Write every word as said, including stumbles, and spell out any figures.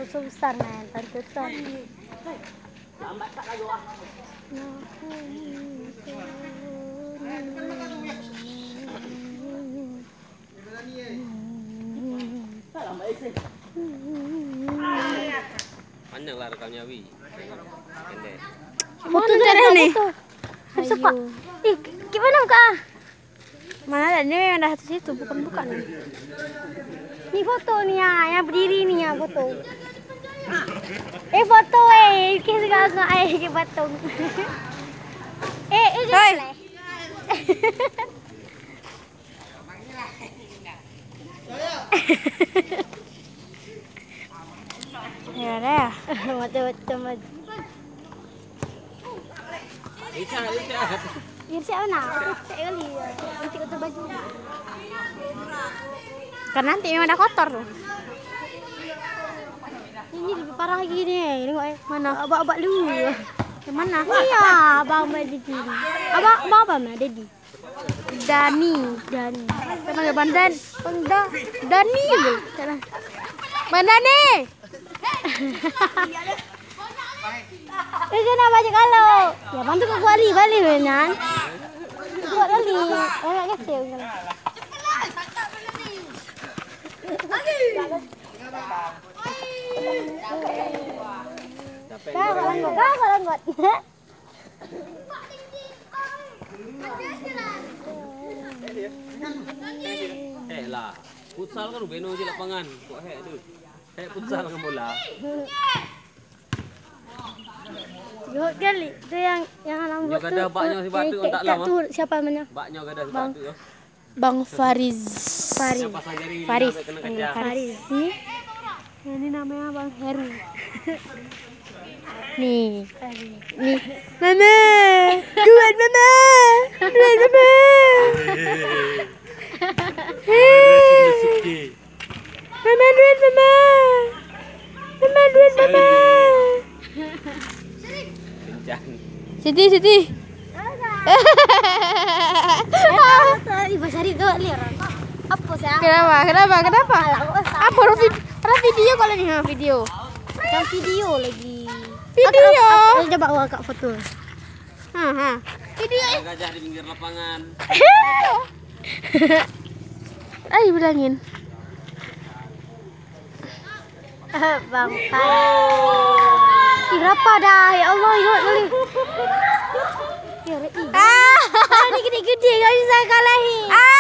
Susah, man, tante Son. Panjang lah rekam nyawi. Pendek. Foto tu ada ni. Foto. Ayo. Eh, gimana muka? Mana ada ni, memang dah situ, bukan, bukan. Ni foto ni ya, yang berdiri ni ya, foto. Eh, foto eh, ke segala eh, ke patung. Eh, eh, ke Hei. Boleh. Ya dah. Macam-macam aja. Richard, Richard. Richard mana? Richard kali. Richard kotor baju. Kan nanti memang dah kotor tu. Ini lebih parah lagi ni. Tengok eh. Mana? Abang-abang lu. Yang mana? Iya, abang Madedi. Abang, abang apa Madedi? Dani. Dani. Kita panggil Bang Dan. Bang Da-, Dani je. Bang Dani. Eh, kena baju kalau. Ya, bantu ke kuali, balik, Nan. Kuat kali. Anak kecil kan. Dah, Bang Got. Dah, Bang Got. Hek lah. Futsal kan beno je lapangan. Kok hek tu? Hek futsal ngon bola. Jauh kali. Tu yang, yang alam Nyoe tu, gadah bak nyoe sibak tu, yang tak lama. Tu siapa namanya? Bak nyoe gadah sibak Bang. Tu, yo. Bang Fariz. Fariz. Yang pasang jaring Faris. Dia kena kejar. Faris. Ni. Yang ni namanya Bang Heru. Ni. Ni. Mama. Kuat, Mama. Kuat, Mama. Hei. Mama, duit, Mama. Mama, duit, Mama. Kencang. Siti, Siti. Ibu cari tu liar. Apa sih? Kenapa? Kenapa? Kenapa? Alah, apa sih? Apa, Rafi? Rafi, video kalau ni, ha, video. Kan video lagi. Video. Aku, aku, aku coba awak kat foto. Ha, ha. Video, eh. Ada gajah di pinggir lapangan. Ai, berangin. Bang Fai. Ih, berapa dah? Ya Allah, ingat kali. Ya, Rek, ih. Ah. Orang ni gede-gede, tak bisa kalahi. Ah.